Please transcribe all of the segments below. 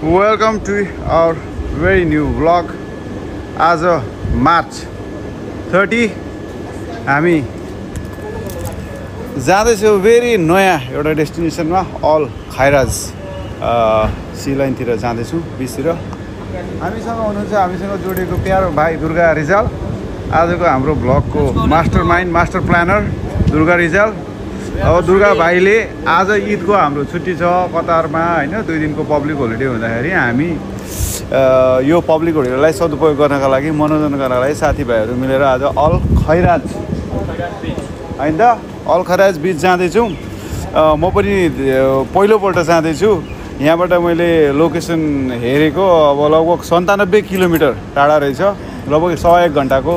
Welcome to our very new vlog. आज March 30 हामी जाँदैछौँ भेरी नयाँ एउटा डेस्टिनेसनमा अल खैराज सी लाइनतिर जाँदैछौँ बिचतिर। हामीसँग हुनुहुन्छ हामीसँग जोडिएको प्यारो भाइ दुर्गा रिजाल, आजको हाम्रो भ्लगको master mind master planner Durga Rijal. अब दुर्गा भाइले आज ईदको हाम्रो छुट्टी छ कतारमा होइन, 2 दिनको पब्लिक होलिडे हुँदाखेरि हामी यो पब्लिक होलिडेलाई सदुपयोग गर्नका लागि मनोरञ्जन गर्नका लागि साथीभाइहरू मिलेर आज अल खैराज होइन त अल खैराज बिच जाँदैछौँ। म पनि पहिलोपल्ट जाँदैछु। यहाँबाट मैले लोकेसन हेरेको अब लगभग 97 किलोमिटर टाढा रहेछ। लगभग 101 घन्टाको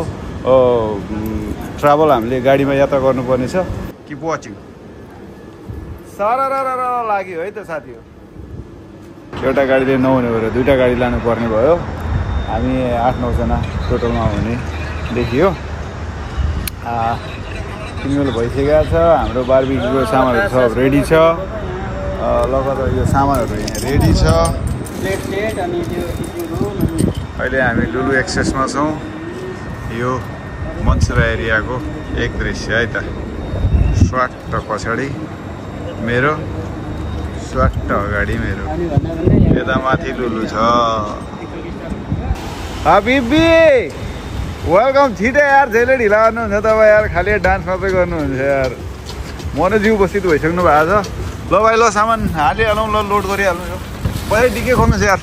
ट्राभल हामीले गाडीमा यात्रा गर्नुपर्नेछ। Keep watching. सरररर लाग्यो है त साथी। एउटा गाडीले नहुने भएर 2टा गाडी लानुपर्ने भयो। हामी 8-9 जना टोटलमा हुने देखियो। किनमेल भइसकेको छ। हाम्रो बारबिक्यूको सामानहरू सब रेडी छ। लगभग यो सामानहरू यहाँ रेडी छ। अहिले हामी लुलु एक्सेसमा छौँ। यो मन्सुरा एरियाको एक दृश्य है त। स्वाट पछाडि मेरो, स्वाट अगाडि मेरो, यता माथि लुलु छ। हबिबी वेलकम। छिटो यार, धेरै ढिला गर्नुहुन्छ तपाईँ यार, खालि डान्स मात्रै गर्नुहुन्छ यार। म नै जिउ उपस्थित भइसक्नु भएको छ। ल भाइ ल सामान हालिहालौँ, ल लोड गरिहाल्नु। यो पहिल्यै डिके खोल्नुहोस् यार।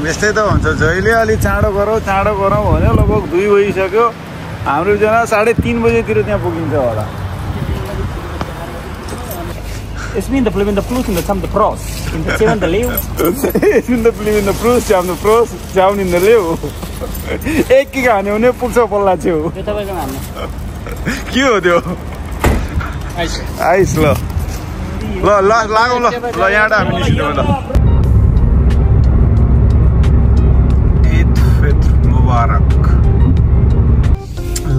यस्तै त हुन्छ, जहिले अलिक चाँडो गरौँ भन्यो। लगभग 2 बजिसक्यो। हाम्रो जना 3:30 बजेतिर त्यहाँ पुगिन्छ होला। It's been the flip in the plus in the some the pros in the seven the lew. It's been the flip in the plus, jam the pros, jam in the lew. एक की खाने उन्हें पुग्छ पल्ला छेउ। यो तपाईको हाल्नु। के हो त्यो? आइस ल। ल लागौ ल। ल यहाँ हामी निस्किन्छौँ ल। ईद फित्र मुबारक।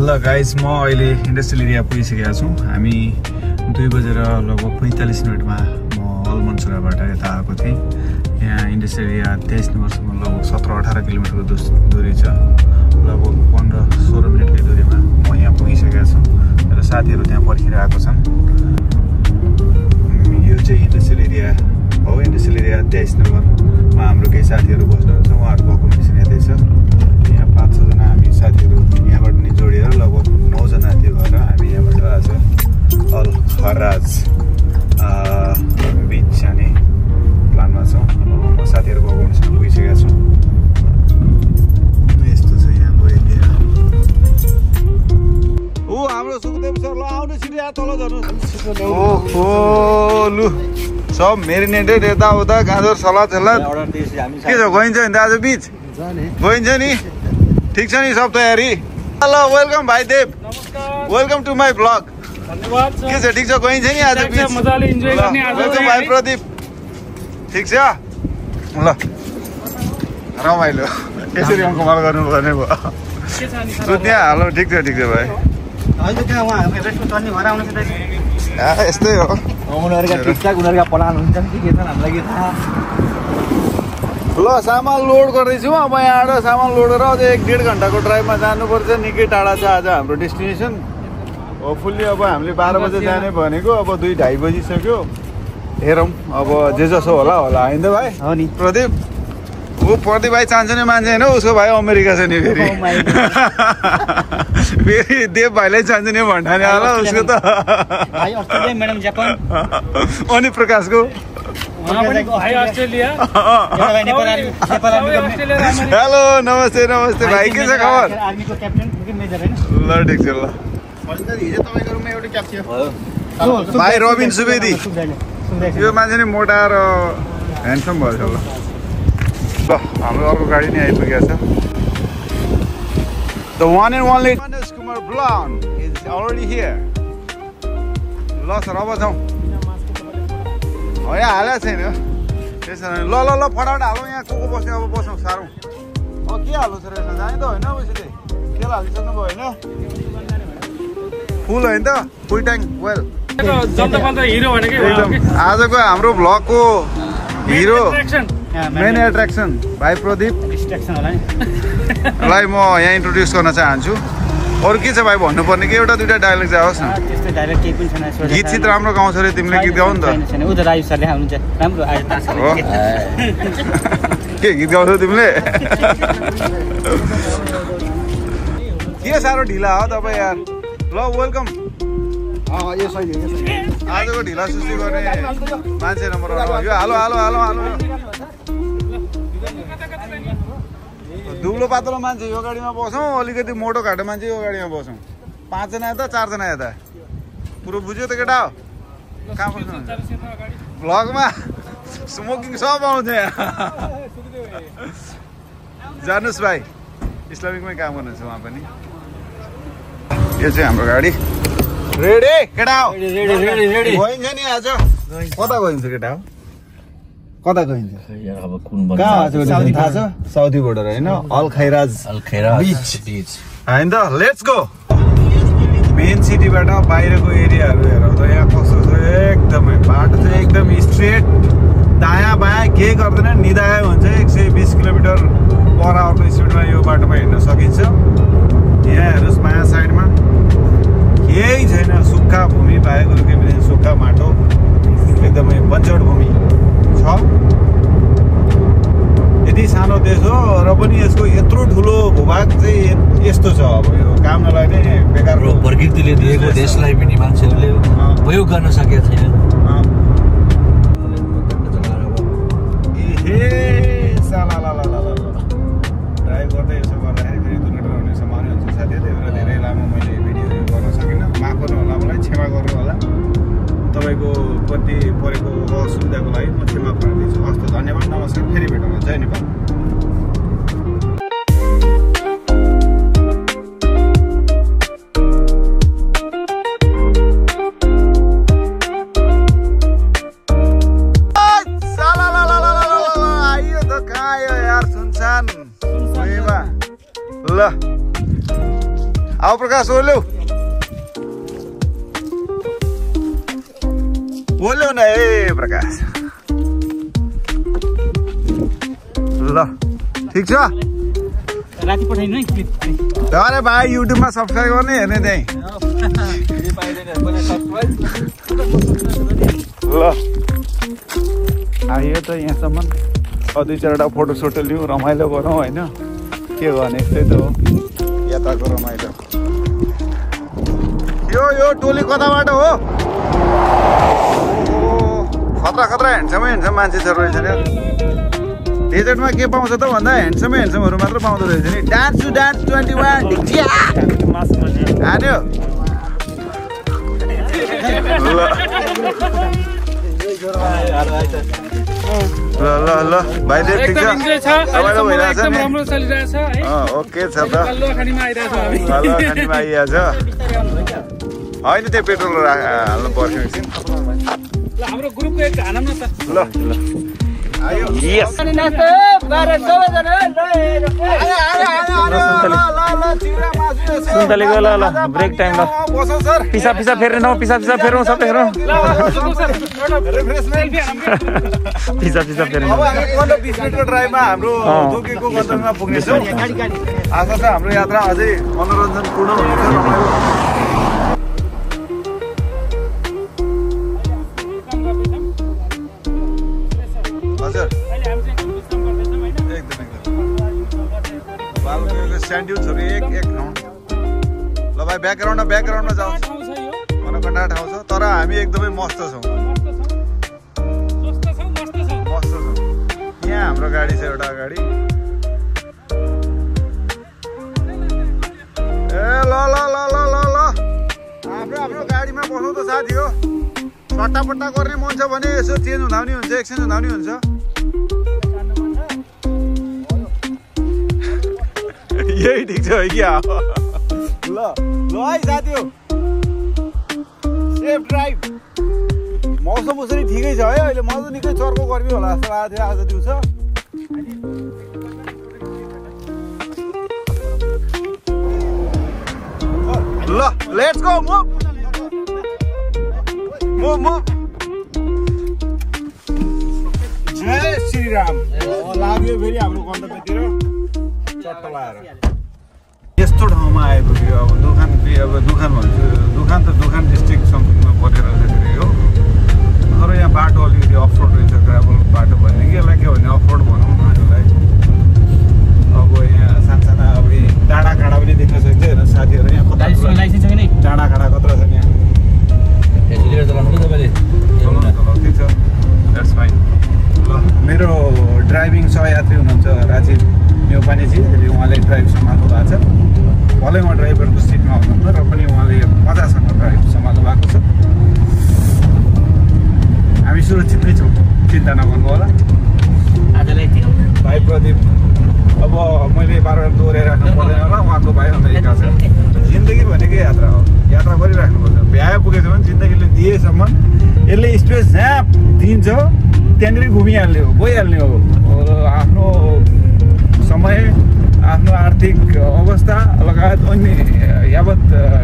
ल गाइस, म अहिले इन्डस्ट्रियल एरिया पुगिसकेको छु। हामी 2 बजेर लगभग 45 मिनटमा म अल मन्सुराबाट यता आएको थिएँ। यहाँ इन्डस्ट्रियल एरिया 23 नम्बरसम्म लगभग 17-18 किलोमिटरको दूरी छ। लगभग 15-16 मिनटकै दूरीमा म यहाँ पुगिसकेको छु र साथीहरू त्यहाँ पर्खिरहेको छन्। यो चाहिँ इन्डस्ट्रियल एरिया हो। इन्डस्ट्रियल एरिया 23 नम्बरमा हाम्रो केही साथीहरू बस्नुहुन्छ। उहाँहरूको अकोमोडेसन यतै छ। यहाँ 5-6 जना हामी साथीहरू यहाँबाट नि जोडिएर लगभग 9 जना थियो भएर हामी यहाँबाट आज अल खैराज बिच जाने प्लानमा छौँ। म साथीहरूको अकोमोडेसन पुगिसकेको छु। यस्तो छ यहाँको एरिया। हाम्रो सुखदेव सर ल आउनु छिटो यहाँ तल झर्नु। ओहो लु सब मेरिनेटेड यताउता गाजर सलाद सलाद के छ? गइन्छ नि त आज बिच? गइन्छ नि? ठिक छ नि सब तयारी? हेलो वेलकम भाइ Dev. Welcome to my blog. धन्यवाद सर। के छ? ठिक छ? गइन्छ नि आज बिच? मजाले इन्जोय गर्ने आज वेलकम भाइ प्रदीप। ठिक छ ल, रमाइलो यसरी अङ्कमाल गर्नुपर्ने भयो। त्यहाँ हालो। ठिक छ भाइ। यस्तै हो। ल सामान लोड गर्दैछु। अब यहाँबाट सामान लोड गरेर अझै 1-1.5 घन्टाको ड्राइभमा जानुपर्छ। निकै टाढा छ आज हाम्रो डेस्टिनेसन। होपफुल्ली अब हामीले 12 बजे जाने भनेको, अब 2-2:30 बजिसक्यो। हेरौँ अब जे जसो होला होइन त भाइ? हो नि प्रदीप। प्रदीप भाइ चाहन्छ नि मान्छे होइन, उसको भाइ अमेरिका छ नि फेरि। फेरि देव भाइलाई चाहन्छ नि भन्ठाने होला उसको त। म्याडम जापान अनि प्रकाशको हेलो नमस्ते भाइ, के छ खबर? ल ठिक छ ल। भाइ रबिन सुवेदी। यो मान्छे नि मोटा र ह्यान्डसम भएछ ल। ल हाम्रो अर्को गाडी नै आइपुगेको छ। The one and only Manas Kumar Blan is already here. ल सर अब जाउँ। यहाँ हालेको छैन त्यसो भने ल फटाफट हालौँ। यहाँ को बस्ने अब बसौँ सारौँ। के हाल्नु छ रहेछ? जाने त होइन उसले तेल हालिसक्नु भयो होइन? फुल होइन त? फुल ट्याङ्क वेल। आजको हाम्रो भ्लगको हिरो मेन एट्र्याक्सन भाइ प्रदीप डिस्ट्र्याक्सन होला नि लाई म यहाँ इन्ट्रोड्युस गर्न चाहन्छु अरू के छ भाइ भन्नुपर्ने कि एउटा दुइटा डायलग चाहिँ होस् न त्यस्तो डायलग केही पनि छैन गीत चित राम्रो गाउँछ अरे तिमीले गीत गाउ नि त छैन उता राजु सरले आउनुहुन्छ राम्रो आज हो के गीत गाउँछौ तिमीले के साह्रो ढिला हो तपाईँ यार ल वेलकम आजको ढिला सुस्ती गर्ने मान्छे नम्बर यो हालो हालो हालो हालो दुब्लो पातलो मान्छे यो गाडीमा बसौँ अलिकति मोटो घाटो मान्छे यो गाडीमा बसौँ 5 जना यता 4 जना यता पुरो बुझ्यो त केटा हो कहाँ बस्नु भ्लगमा स्मोकिङ सब आउँछ जानुहोस् भाइ इस्लामिकमै काम गर्नुहुन्छ उहाँ पनि यो चाहिँ हाम्रो गाडी रेडी केटा हो गइन्छ नि आज कता गइन्छ केटा हो कता गइन्छ कहाँ थाहा छ साउथी बोर्डर होइन अल खैराज बिच होइन त लेट्स गो मेन सिटीबाट बाहिरको एरियाहरू हेरौँ त यहाँ कस्तो छ एकदमै बाटो चाहिँ एकदम स्ट्रेट दायाँ बायाँ केही गर्दैन निदाय हुन्छ 120 किलोमिटर पर आवरको स्पिडमा यो बाटोमा हिँड्न सकिन्छ यहाँ हेर्नुहोस् माया साइडमा केही छैन सुक्खा भूमि बाहेक अरू केही पनि सुक्खा माटो एकदमै बन्जर भूमि छ यति सानो देश हो र पनि यसको यत्रो ठुलो भूभाग चाहिँ यस्तो छ अब यो काम नलाग्ने बेकार प्रकृतिले दिएको देशलाई पनि मान्छेहरूले उपयोग गर्न सकेका छैन ड्राइभ गर्दै यसो गर्दाखेरि फेरि दुर्घटना हुने सम्भावना हुन्छ साथै त्यही भएर धेरै लामो मैले भिडियोहरू गर्न सकिनँ माफ गर्नु होला मलाई क्षमा गर्नु होला तपाईँको कति परेको असुविधाको लागि म क्षमा प्रार्थी हस्त धन्यवाद नमस्कार फेरि भेटौँला जय नेपाल ल आओ प्रकाश ओल्यौ न ए प्रकाश ल ठिक छ राति पठाइनु है क्लिप अरे भाइ युट्युबमा सब्सक्राइब गर्ने हेर्ने त्यही ल आयो त यहाँसम्म 2-4वटा फोटो सोटो लिउँ रमाइलो गरौँ होइन के गर्ने यस्तै त हो यताको रमाइलो यो टोली कताबाट हो खतरा खतरा ह्यान्डसम मान्छे छ रहेछ नि डेजर्टमा के पाउँछ त भन्दा ह्यान्डसमहरू मात्र पाउँदो रहेछ नि डान्स टु डान्स 21 हान्यो ल भाइ ठिक छ एकदम राम्रो चलिरहेछ है ओके छ त खानीमा आइरहेछ होइन त्यो पेट्रोल हाल्नु पर्छ एकछिन ल हाम्रो ग्रुपको एक हानम न त ल आयो यस सुन्तले गयो ल ब्रेक टाइम ल बसौ सर पिसा फेर्ने न पिसा फेरौँ सबै हेरौँ पिसा फेर्ने अब हामी 15-20 मिनेटको ड्राइभमा हाम्रो जोगीको गन्तव्यमा पुग्नेछौँ आशा छ हाम्रो यात्रा अझै मनोरञ्जनपूर्ण हुनेछ रमाइलो हजुर एकदम बालुको स्यान्ड्युचहरू एक ठाउँ ल भाइ ब्याकग्राउन्डमा जाउँ मनोकण्डा ठाउँ छ तर हामी एकदमै मस्त छौँ यहाँ हाम्रो गाडी छ एउटा अगाडि ए ल आफ्नो गाडीमा बसौँ त साथी हो सट्टापट्टा गर्ने मन छ भने यसो चेन्ज हुँदा पनि हुन्छ एक्सचेन्ज हुँदा पनि हुन्छ यही ठिक छ है क्या ल है साथी हो सेफ ड्राइभ मौसम उसरी ठिकै छ है अहिले म त निकै चर्को गर्मी होला जस्तो लागेको थियो आज दिउँसो ल लेट्स गो मुभ जय श्रीराम लाग्यो फेरि हाम्रो गन्तव्यतिर चट्ट लाएर यस्तो ठाउँमा आइपुग्यो अब दुखान भन्छु दुखान डिस्ट्रिक्ट समथिङमा परेर फेरि हो तर यहाँ बाटो अलिकति अफरोड रहेछ ग्राभल बाटो भन्ने कि यसलाई के भन्ने अफरोड भनौँ न यसलाई अब यहाँ सानसाना अब डाँडा काँडा पनि देख्न सकिन्छ हेर्नु साथीहरू यहाँ कता डाँडा काँडा कत्रो छ यहाँ ठिक छ द्याट्स फाइन ल मेरो ड्राइभिङ सहयात्री हुनुहुन्छ राजीव न्यौपानेजी उहाँले ड्राइभ सम्हाल्नु भएको छ भलै उहाँ ड्राइभरको सिटमा हुनुहुन्छ र पनि उहाँले मजासँग ड्राइभ सम्हाल्नु भएको छ हामी सुरक्षित नै छौँ चिन्ता नगर्नु होला भाइ प्रदीप अब मैले बारबार दोहोऱ्याइराख्नु पर्दैन होला उहाँको भाइ अमेरिका छ जिन्दगी भनेकै यात्रा हो यात्रा गरिराख्नुपर्छ भ्याए पुगेछ भने जिन्दगीले दिएसम्म यसले स्पेस जहाँ दिन्छ त्यहाँनिर घुमिहाल्ने हो गइहाल्ने हो आफ्नो समय आफ्नो आर्थिक अवस्था लगायत अन्य यावत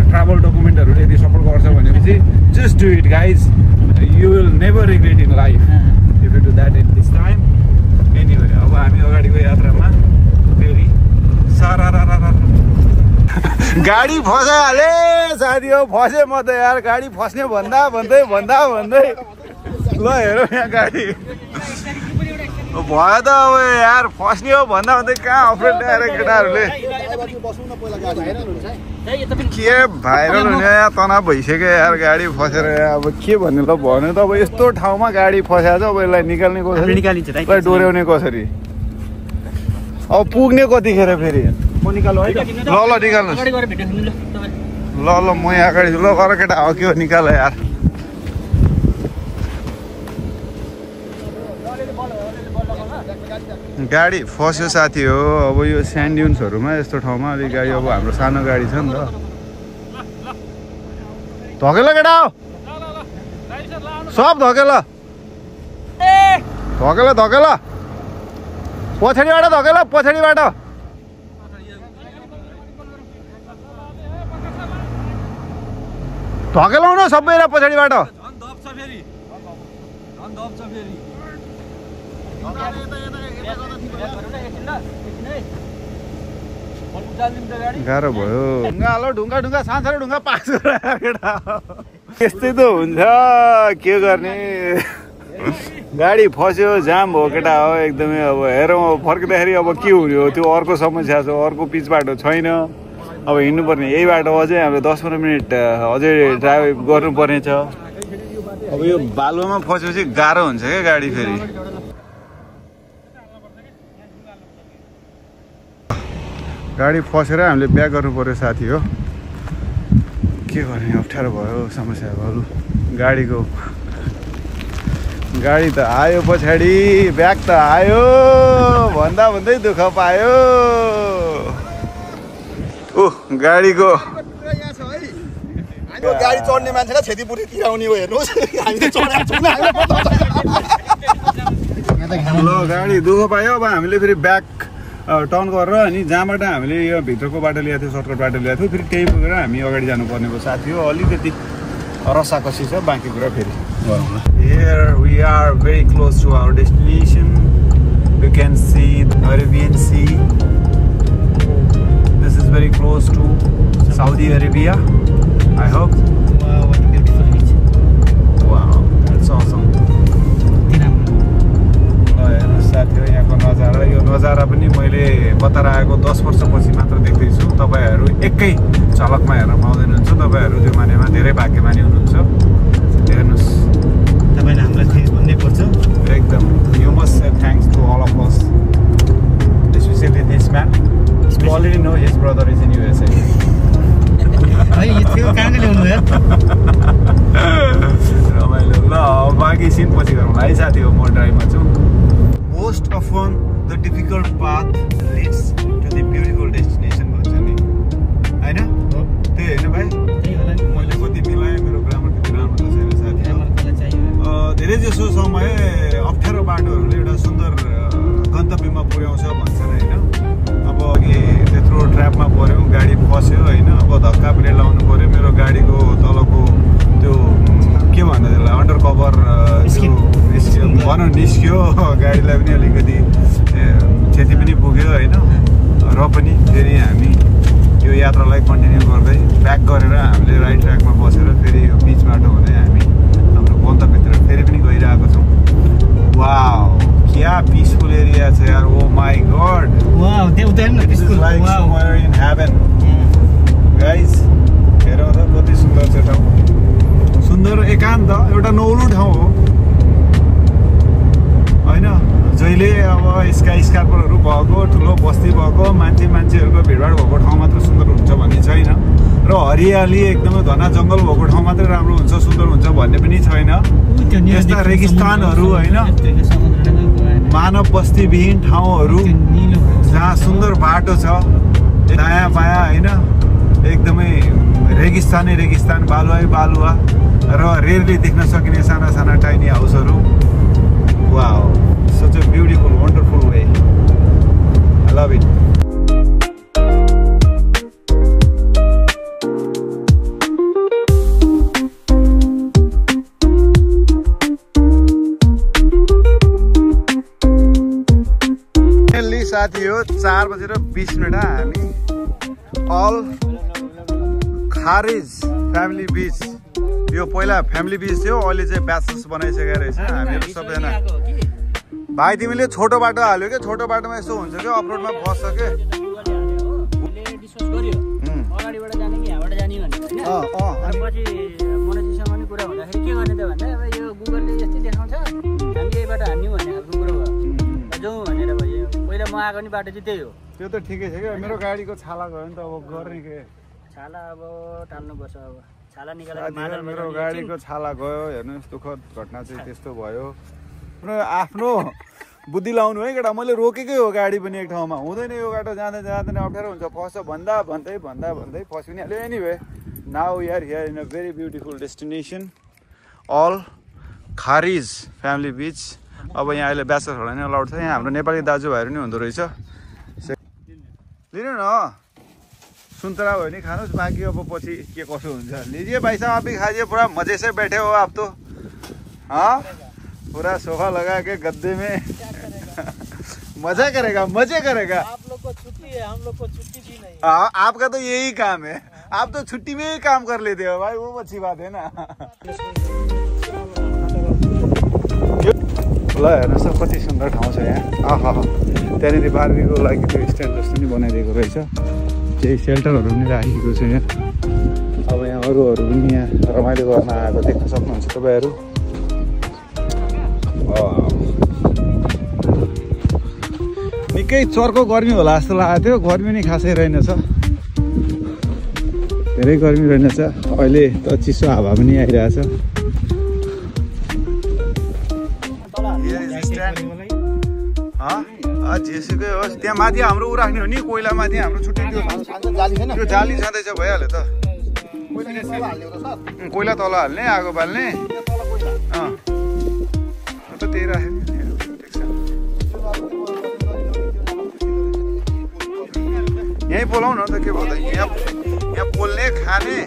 ट्राभल डकुमेन्टहरूले यदि सपोर्ट गर्छ भनेपछि just do it guys you will never regret in life if you do that at this time anyway अब हामी अगाडिको यात्रामा फेरि सारा गाडी फसाइहाले साथी हो फसेँ म त यार गाडी फस्ने भन्दै ल हेरौँ यहाँ गाडी भयो त अब यार फस्ने हो भन्दा कहाँ अफरेड ल्याएर केटाहरूले के भाइरल हुने यहाँ तनाव भइसक्यो यार गाडी फसेर अब के भन्ने त भन्यो त अब यस्तो ठाउँमा गाडी फस्या छ अब यसलाई निकाल्ने कसरी यसलाई डोर्याउने कसरी अब पुग्ने कतिखेर फेरि ल निकाल्नुहोस् ल म यहाँ अगाडि ल गर केटा हो के हो निकाल यार गाडी फस्यो साथी हो अब यो स्यान्ड ड्युन्सहरूमा यस्तो ठाउँमा अलिक गाडी अब हाम्रो सानो गाडी छ नि त धकेल केटा हो सब धकेल पछाडिबाट धकेलाउन सबैलाई पछाडिबाट गाह्रो भयो ढुङ्गा सानो ढुङ्गा पास केटा यस्तै त हुन्छ के गर्ने गाडी फस्यो जाम हो केटा हो एकदमै अब हेरौँ अब फर्किँदाखेरि अब के हुने हो त्यो अर्को समस्या छ अर्को पिच बाटो छैन अब हिँड्नुपर्ने यही बाटो अझै हामीले 10-15 मिनट अझै ड्राइभ गर्नुपर्ने छ अब यो बालुवामा फसेपछि गाह्रो हुन्छ क्या गाडी फेरि गाडी फसेर हामीले ब्याक गर्नु पर्यो साथी हो के गर्ने अप्ठ्यारो भयो समस्या भयो गाडी त आयो पछाडि ब्याक त आयो भन्दै दुःख पायो गाडीको गाडी चढ्ने मान्छेलाई क्षतिपूर्ति तिराउने हो हेर्नुहोस् ल गाडी दुःख पायो अब हामीले फेरि ब्याक टर्न गरेर अनि जहाँबाट हामीले यो भित्रको बाटो ल्याएको थियो सर्टकट बाटो ल्याएको थियो फेरि त्यही पुगेर हामी अगाडि जानुपर्ने भयो साथी हो अलिकति रसाकसी छ बाँकी कुरा फेरि गरौँला here we are very close to our destination you can see the Arabian sea this is very close to Saudi Arabia I hope साथी हो यहाँको नजारा यो नजारा पनि मैले बताएर आएको 10 वर्षपछि मात्र देख्दैछु तपाईँहरू एकै झलकमा हेर्न पाउँदैनुहुन्छ तपाईँहरू त्यो मानेमा धेरै भाग्यमानी हुनुहुन्छ हेर्नुहोस् तपाईँले हामीलाई थ्याङ्क्स भन्नै पर्छ एकदम you must say thanks to all of us specially this man you already know his brother is in USA रमाइलो ल बाँकी सिन पछि गरौँला है साथी हो म ड्राइभमा छु Most often, the difficult path leads to the beautiful destination. होइन त्यही होइन भाइ मैले कति मिलाएँ मेरो ग्रामर त्यति राम्रो त छैन साथी धेरै जसो समय अप्ठ्यारो बाटोहरूले एउटा सुन्दर गन्तव्यमा पुर्याउँछ भन्छन् होइन अब अघि त्यत्रो ट्र्यापमा पऱ्यौँ गाडी फस्यो होइन अब धक्का प्लेट लाउनु पऱ्यो मेरो गाडीको तलको त्यो के भन्दा त्यसलाई अन्डर कभर भनौँ निस्क्यो गाडीलाई पनि अलिकति क्षति पनि पुग्यो होइन र पनि फेरि हामी यो यात्रालाई कन्टिन्यू गर्दै ब्याक गरेर हामीले राइट ट्र्याकमा बसेर फेरि यो बिच बाटो हुँदै हामी हाम्रो गन्तव्यतिर फेरि पनि गइरहेको छौँ वाउ क्या पिसफुल एरिया छ यार ओ माई गॉड वाउ त्यो उता हेर्नु peaceful like somewhere in heaven guys हेरौँ त कति सुन्दर छ ठाउँ सुन्दर एकान्त एउटा नौलो ठाउँ हो होइन जहिले अब स्काई स्कार्परहरू भएको ठुलो बस्ती भएको मान्छेहरूको भिडभाड भएको ठाउँ मात्र सुन्दर हुन्छ भन्ने छैन र हरियाली एकदमै घना जङ्गल भएको ठाउँ मात्रै राम्रो हुन्छ सुन्दर हुन्छ भन्ने पनि छैन यस्ता रेगिस्तानहरू होइन मानव बस्तीविहीन ठाउँहरू जहाँ सुन्दर बाटो छ दायाँ बायाँ होइन एकदमै रेगिस्तान बालुवा र रेयरली देख्न सकिने साना साना टाइनी हाउसहरू wow such a beautiful wonderful way I love it साथी हो 4:20 हामी अल खारिज फ्यामिली बीच यो पहिला फ्यामिली बीच थियो अहिले चाहिँ ब्याचलर्स बनाइसकेको रहेछ हामीहरू सबैजना भाइ तिमीले छोटो बाटो हाल्यो क्या छोटो बाटोमा यसो हुन्छ क्या अफरोडमा बस्छ के अगाडिबाट जाने कि यहाँबाट जाने भनेर हैन पछि मनोजीसँग पनि कुरा हुँदाखेरि के गर्ने त भन्दा अब यो गुगलले यस्तै देखाउँछ हामी यहीबाट हान्यौँ भन्ने खालको कुरा भयो जाउँ भनेर भयो पहिला म आएको नि बाटो चाहिँ त्यही हो त्यो त ठिकै छ क्या मेरो गाडीको छाला गयो नि त अब गर्ने के छाला अब टाल्नुपर्छ अब छाला निकालेर मेरो गाडीको छाला गयो हेर्नुहोस् दुःखद घटना चाहिँ त्यस्तो भयो आफ्नो बुद्धि लाउनु है केटा मैले रोकेकै हो गाडी पनि एक ठाउँमा हुँदैन यो बाटो जाँदै अप्ठ्यारो हुन्छ फस्छ भन्दै फस्यो नि हाल्यो anyway now we are here in a very beautiful destination all खारिज फ्यामिली बीच अब यहाँ अहिले ब्याचलर्सहरूलाई नै अलाउड छ यहाँ हाम्रो नेपाली दाजुभाइहरू नि हुँदो रहेछ लिनु न सुन्तरा भयो नि खानुहोस् बाँकी अब पछि के कसो हुन्छ लीजिए भाइ साहब आप भी खाइए पूरा मजे से बैठे हो आप तो हाँ पूरा सोफा लगा के गद्दे में मजे करेगा आप लोग को छुट्टी है हम लोग को छुट्टी भी नहीं है आपका तो यही काम है आप तो छुट्टी में ही काम कर लेते हो भाई वो अच्छी बात है ना ल हेर्नुहोस् त कति सुन्दर ठाउँ छ यहाँ आहा त्यहाँनिर बार्बीको लागि त्यो स्ट्यान्ड जस्तो नि बनाइदिएको रहेछ केही सेल्टरहरू पनि राखेको छ यहाँ अब यहाँ अरूहरू पनि यहाँ रमाइलो गर्न आएको देख्न सक्नुहुन्छ तपाईँहरू निकै चर्को गर्मी होला जस्तो लागेको थियो गर्मी नै खासै रहेनछ धेरै गर्मी रहेनछ अहिले त चिसो हावा पनि आइरहेछ जेसुकै होस् त्यहाँ माथि हाम्रो ऊ राख्ने हो नि कोइला माथि हाम्रो छुट्टै त्यो जाली छँदैछ भइहाल्यो त कोइला तल हाल्ने आगो बाल्ने त्यही राख्यो यहीँ पोलाउँ न त के भयो त यहाँ पोल्ने खाने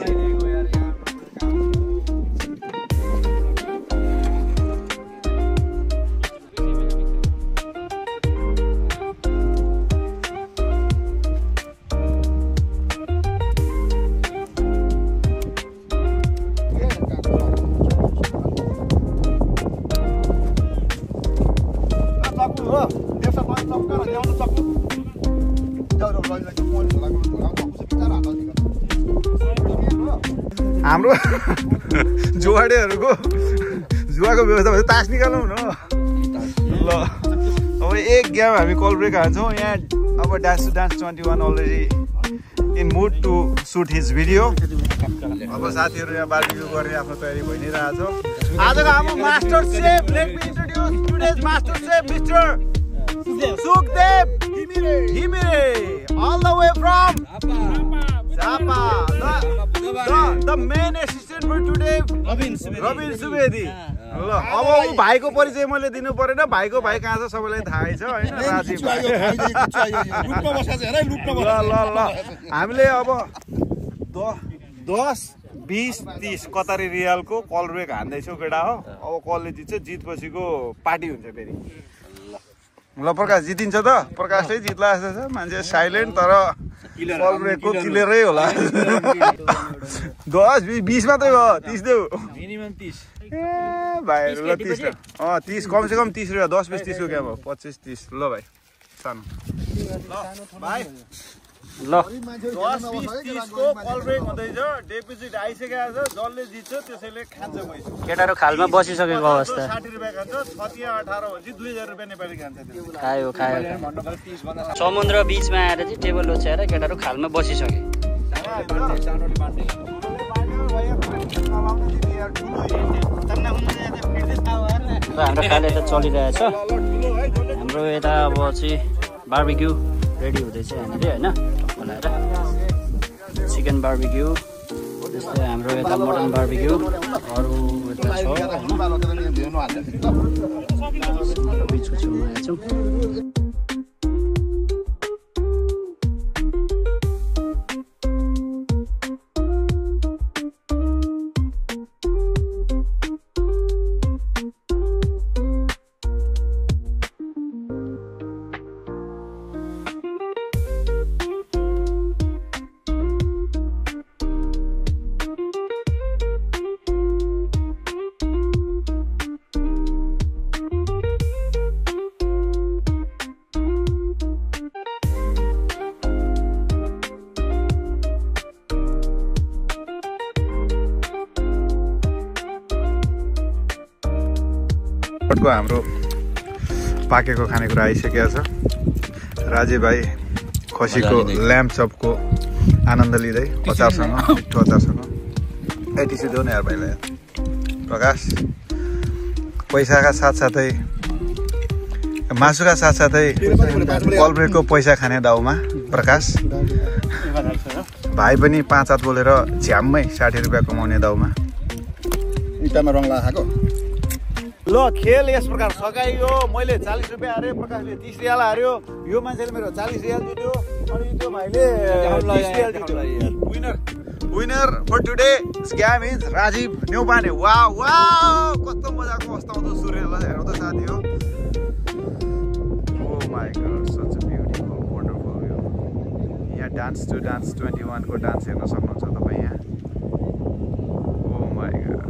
हाम्रो जुवाडेहरूको जुवाको व्यवस्था भएपछि तास निकालौँ न ल अब एक गेम हामी कल ब्रेक हान्छौँ यहाँ अब dance 21 already in mood to shoot his video अब साथीहरू यहाँ बार्बिक्यू गर्ने आफ्नो तयारी भइ नै रहेछ आजको हाम्रो master chef let me introduce today's master chef mister Sukhdev Ghimire all the way from Zappa the main assistant for today Robin Subedi ल अब उ भाइको परिचय मैले दिनु परेन भाइको भाइ कहाँ छ सबैलाई थाहै छ हैन राजीव ल हामीले अब 10 20-30 कतारी रियालको कल ब्रेक हान्दैछौ केटा हो। अब कलले जित्छ, जितपछिको पार्टी हुन्छ फेरि। ल प्रकाश जितिन्छ त? प्रकाशले जित्ला जस्तो छ। मान्छे साइलेन्ट तर कल ब्रेकको क्लियरै होला। 10-20 मात्रै भयो, 30 देऊ। मिनिमम 30 ए भाइहरु ल 30 30 कम से कम 30 रुपैयाँ 10-20-30 को क्या भयो 25-30 ल भाइ सानो ल भाइ ल 10-20-30 को कल ब्रेक हुँदैछ। डेपोजिट आइसकेको छ, जसले जित्छ त्यसैले खान्छ पैसा। केटाहरु खालमा बसिसकेको अवस्था। 60 रुपैयाँ खान्छ, 6-18 भनेपछि 2000 रुपैयाँ नेपाली खान्छ त्यो। खायो समुद्र बीचमा आएर चाहिँ टेबल ओछ्याएर केटाहरु खालमा बसिसके। हाम्रो खाले त चलिरहेछ। हाम्रो यता अब चाहिँ बार्बिक्यू रेडी हुँदैछ यहाँनिर होइन बनाएर चिकन बार्बिक्यू, त्यस्तै हाम्रो यता मटन बार्बिक्यू अरू यता छ होइन बिचको छेउमा आएको छौँ। हाम्रो पाकेको खानेकुरा आइसकेको छ। राजे भाइ खसीको ल्याम्प चपको आनन्द लिँदै अचारसँग मिठो अचारसँग टिस्यु देऊ न यार भाइलाई। प्रकाश पैसाका साथसाथै मासुका साथसाथै कल ब्रेकको पैसा खाने दाउमा प्रकाश भाइ पनि 5 हात बोलेर झ्याम्मै 60 रुपैयाँ कमाउने दाउमा। इटामा रङ लगाएको ल खेल यस प्रकार सघाइयो। मैले 40 रुपैयाँ हारे, प्रकाशले 30 रियाल हार्यो, यो मान्छेले मेरो 40 रियाल जित्यो अनि त्यो भाइले 30 रियाल जित्यो। Winner for today scam is Rajiv Neupane. Wow wow कस्तो मजाको अवस्था आउँदो सूर्यलाई हेर्नु त साथी हो। Oh my god such a beautiful wonderful view. यहाँ डान्स टु डान्स 21 को डान्स हेर्न सक्नुहुन्छ तपाईँ यहाँ। Oh my god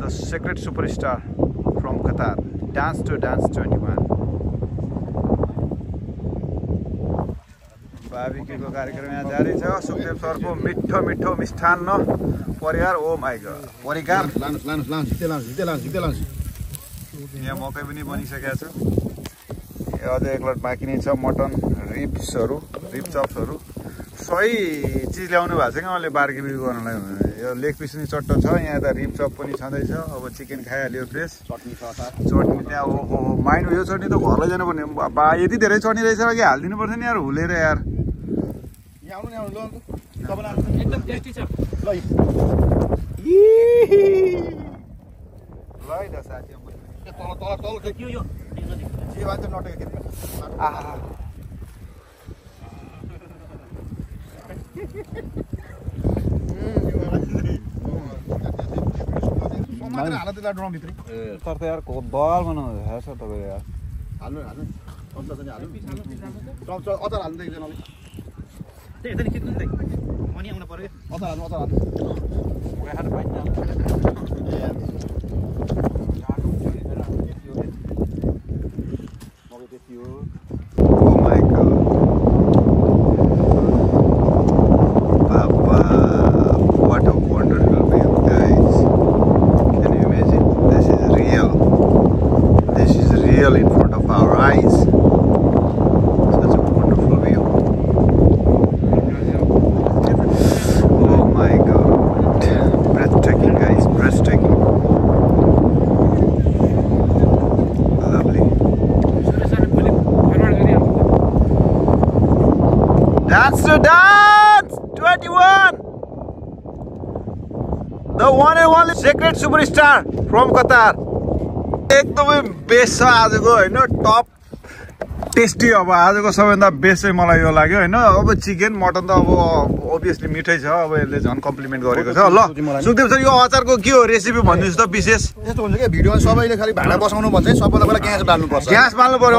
The secret superstar from Qatar, Dance to Dance 21. बार्बिक्यूको कार्यक्रम यहाँ जारी छ। सुखदेव सरको मिठो मिठो मिष्ठान्न परिकार। ओ माय गॉड परिकार यहाँ मकै पनि बनिसकेको छ। अझै एक लट बाँकी नै छ। मटन रिब्सहरू, रिब चप्सहरू सही चिज ल्याउनु भएको छ क्या मैले बार्बिक्यू गर्नलाई। यो लेग पिस पनि चट्टो छ, यहाँ यता रिब चप पनि छँदैछ। अब चिकन खाइहाल्यो फ्रेस। चटनी त्यहाँ ओहो माइन्ड यो चटनी त घर लैजानु पर्ने। बा यति धेरै चटनी रहेछ कि हालिदिनु पर्छ नि यार हुलेर यार। एकदम टेस्टी छ। ल है त साथी तर त यार बल बनाउँदै छ तपाईँले यार। हाल्नु अचार हाल्नु एकजनाले मनी आउनु पर्यो। अचार हाल्नु Oh my god. Papa, what a wonderful view, guys. Can you imagine? This is real. This is real in front of our eyes. Such a wonderful view. Oh my god. Breathtaking, guys. Breathtaking. Lovely. Dance to Dance 21. The one and only secret superstar from Qatar. एकदमै best छ आजको होइन। Top tasty. अब आजको सबैभन्दा best चाहिँ मलाई यो लाग्यो होइन। अब चिकन मटन त अब अभियसली मिठै छ, अब यसले झन् कम्प्लिमेन्ट गरेको छ। ल सुखदेव सर, यो अचारको के हो रेसिपी भनिदिनुहोस् त विशेष? यस्तो हुन्छ कि भिडियोमा सबैले खालि भाँडा बसाउनु भन्छ, सबभन्दा पहिला ग्यास बाल्नुपर्छ। ग्यास बाल्नु पर्यो,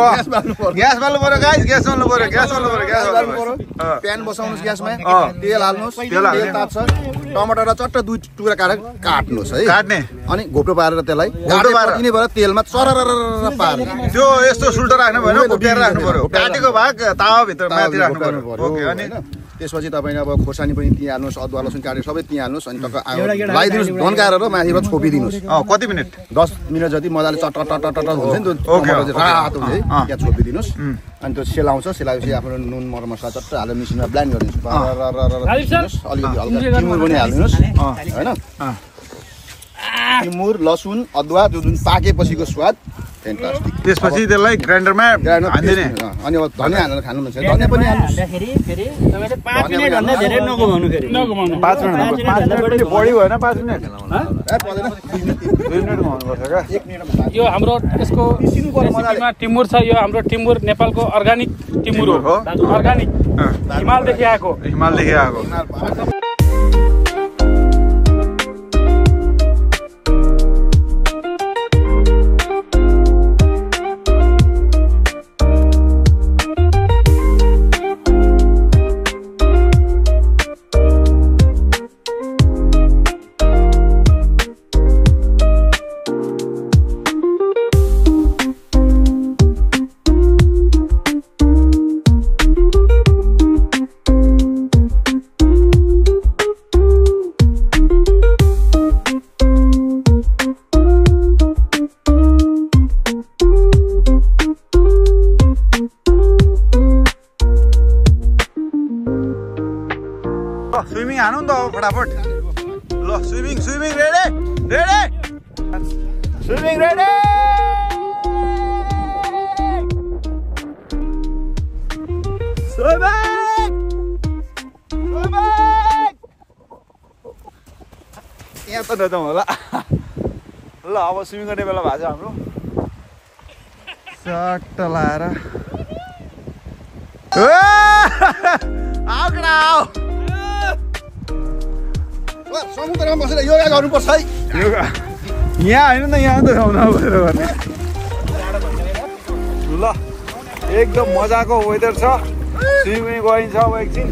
ग्यास बाल्नु पर्यो गाइस, ग्यास बाल्नु पर्यो, ग्यास बाल्नु पर्यो, ग्यास बाल्नु पर्यो। प्यान बसाउनुस् ग्यासमा, तेल हाल्नुहोस्, तेल ताप्छ, टमाटर र चट्ट 2 टुक्रा काट्नुहोस् है, काट्ने अनि घोप्टो पारेर त्यसलाई घोप्टो पार्ने भएर तेलमा चररर पार्ने। त्यो यस्तो सुल्टो राख्नु भएन, घोप्ट्याएर राख्नु पर्यो। काटेको भाग तावाभित्र माथि राख्नु पर्यो। ओके, अनि त्यसपछि तपाईँले अब खोर्सानी पनि त्यहीँ हाल्नुहोस्, अदुवा लसुन काटेर सबै त्यहीँ हाल्नुहोस्, अनि टक्क लगाइदिनुहोस्, धन्काएर र माथिबाट छोपिदिनुहोस्। कति मिनट? 10 मिनट जति मजाले चट हुन्छ नि त्यो रातो हुन्छ है, त्यहाँ छोपिदिनुहोस्। अनि त्यो सेलाउँछ, सेलाएपछि आफ्नो नुन मरमसला चट्ट हालेर मिसिनमा ब्लेन्ड गरिदिनुहोस्। अलिकति हल्का तिमुर पनि हालिदिनुहोस् होइन। तिमुर लसुन अदुवा त्यो जुन पाकेपछिको स्वाद फ्यान्टास्टिक। त्यसपछि त्यसलाई ग्राइन्डरमा हाल्दिने। अनि अब धनियाँ हालेर खानु मन छ, धनियाँ पनि हाल्दाखेरि फेरि तपाईँले 5 मिनेट भन्दा धेरै नगुमाउनु फेरि। 5 मिनट बढी भएन, 5 मिनट 2 मिनट घुमाउनुपर्छ क्या। यो हाम्रो यसको रेसिपीमा टिमुर छ। यो हाम्रो टिमुर नेपालको अर्गानिक टिमुर हो, अर्गानिक हिमालदेखि आएको। हिमालदेखि आएको। स्विमिङ हानु नि त अब फटाफट। ल swimming swimming ready ready swimming ready. यहाँ त नजाउँ होला। ल अब स्विमिङ गर्ने बेला भएको छ हाम्रो। सट्ट लाएर आऊ केटा आऊ। समुद्रमा बसेर योगा गर्नुपर्छ है। योगा यहाँ होइन त, यहाँ त समुद्रमा बसेर गर्ने। ल एकदम मजाको वेदर छ, स्विमिङ गरिन्छ अब एकछिन।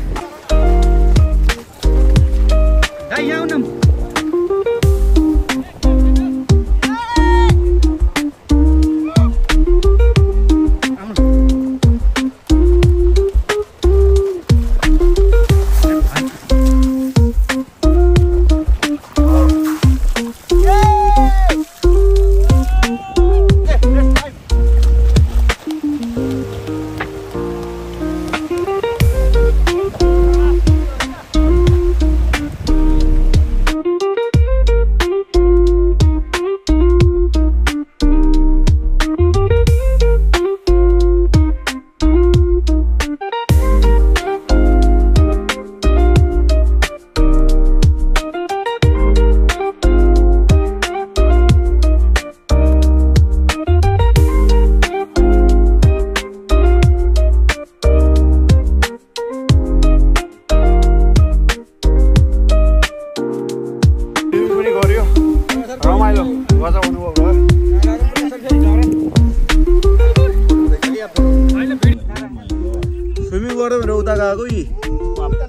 स्विमिङ गर्यो भनेर उता गएको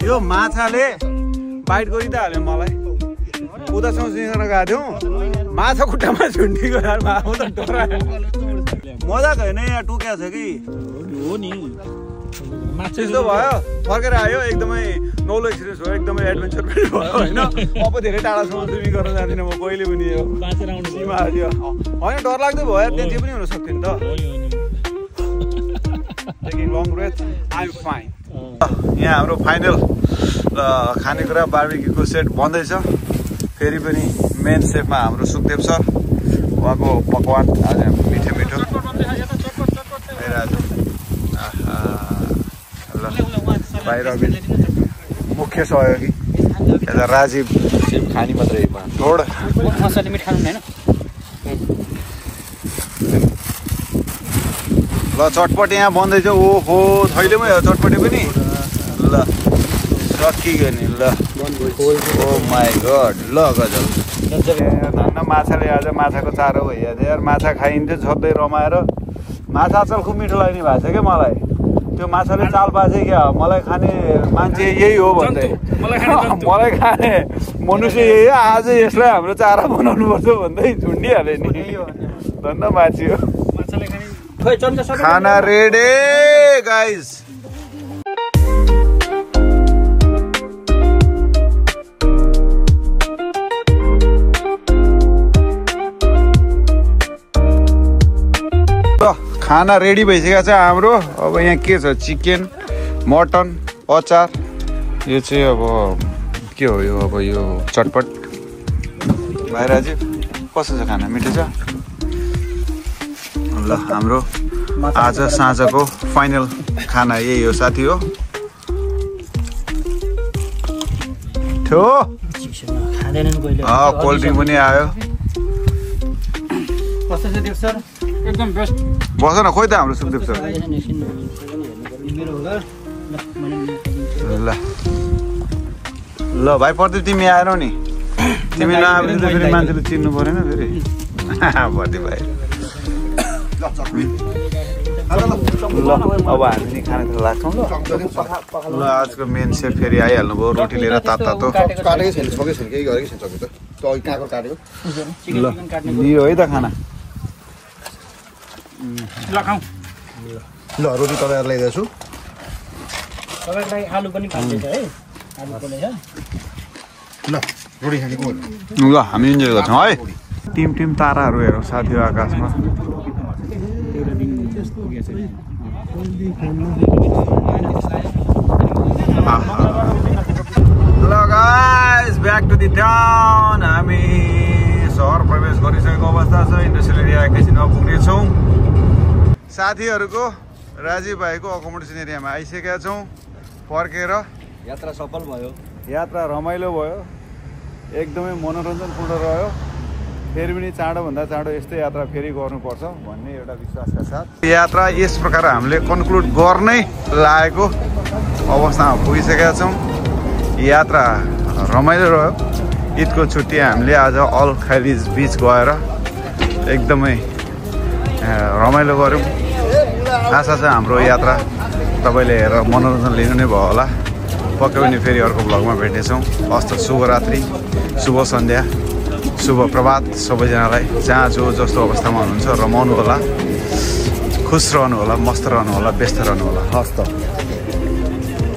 यो माछाले बाइट गरि त हाल्यो मलाई। उतासँग स्विमिङ गर्न गएको थियौँ, माछा खुट्टामा झुन्डी गएर आफू त डरायो। मजाक होइन, यहाँ टुक्या छ कि हो नि। त्यस्तो भयो, फर्केर आयो, एकदमै नौलो एक्सपिरियन्स भयो, एकदमै एडभेन्चर पनि भयो होइन। अब धेरै टाढासम्म स्विमिङ गर्न जाँदिनँ म कहिले पनि। यो सीमा थियो होइन, डरलाग्दो भयो, त्यति पनि हुन सक्थ्यो नि त। Taking long breath, I am fine. यहाँ हाम्रो फाइनल खानेकुरा बार्बिक्यूको सेट बन्दैछ। फेरि पनि मेन सेफमा हाम्रो सुखदेव सर, उहाँको पकवान आज मिठो मिठो मेरो आज। ल बाहिर मुख्य सहयोगी यता राजीव खानी मात्रै ढोड मसाले मिठ खानु होइन। ल चटपट यहाँ बन्दैछ ओहो थैलेमै हो चटपटी पनि ल सकिगयो नि ल ओ माई गड ल गजल धन्न माछाले आज माछाको चारो भइहाल्छ यार माछा खाइन्थ्यो छोड्दै रमाएर माछा अचल खुब मिठो लाग्ने भएको छ क्या मलाई त्यो माछाले चाल पाछे क्या मलाई खाने मान्छे यही हो भन्दै मलाई खाने मनुष्य यही हो आज यसलाई हाम्रो चारा बनाउनु पर्छ भन्दै झुन्डिहाल्यो नि धन्न माछी हो खाना रेडी गाइस खाना रेडी भइसकेको छ हाम्रो अब यहाँ के छ चिकन मटन अचार यो चाहिँ अब के हो यो अब यो चटपट भाइ राजु कस्तो छ खाना मिठो छ ल हाम्रो आज साँझको फाइनल खाना यही हो साथी हो ठो कोल्ड ड्रिङ्क पनि आयो कस्तो छ देव सर एकदम बेस्ट बस न खोइ त हाम्रो सुखदेव सर ल ल भाइ प्रदीप तिमी आएनौ नि तिमी नआए भने त फेरि मान्छेले चिन्नु परेन फेरि प्रदीप भाइ ल अब हामी नि खाना लाग्छौँ ल आजको मेन सेफ फेरि आइहाल्नु भयो रोटी लिएर तातो काटेकै छैन सकेको छैन केही गरेकै छैन सकेको त काँको काटेको ल दियो है त खाना ल खाऊ ल रोटी तपाईँहरूलाई ल्याइदिएको छु तपाईलाई आलु पनि खाँदैछ है आलु पनि छ ल रोटी खाने को ल हामी इन्जोय गर्छौँ है टिम ताराहरू हेरौँ साथी आकाशमा ल guys back to the town हामी सहर प्रवेश गरिसकेको अवस्था छ इन्डस्ट्रियल एरिया एकैछिनमा पुग्नेछौँ साथीहरूको राजीव भाइको अकोमोडेसन एरियामा आइसकेका छौँ फर्केर यात्रा सफल भयो यात्रा रमाइलो भयो एकदमै मनोरञ्जनपूर्ण रह्यो फेरि पनि चाँडोभन्दा चाँडो यस्तै यात्रा फेरि गर्नुपर्छ भन्ने एउटा विश्वासका साथ यात्रा यस प्रकार हामीले कन्क्लुड गर्नै लागेको अवस्थामा पुगिसकेका छौँ यात्रा रमाइलो रह्यो ईदको छुट्टी हामीले आज अल खैरिज बिच गएर एकदमै रमाइलो गऱ्यौँ आशा छ हाम्रो यात्रा तपाईँले हेरेर मनोरञ्जन लिनु नै भयो होला पक्कै पनि फेरि अर्को भ्लगमा भेट्नेछौँ हस्त शुभरात्रि शुभ सन्ध्या शुभ प्रभात सबैजनालाई जहाँ जो जस्तो अवस्थामा हुनुहुन्छ रमाउनु होला खुस रहनु होला मस्त रहनु होला व्यस्त रहनु होला हस्त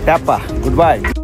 ट्याप्पा गुड बाई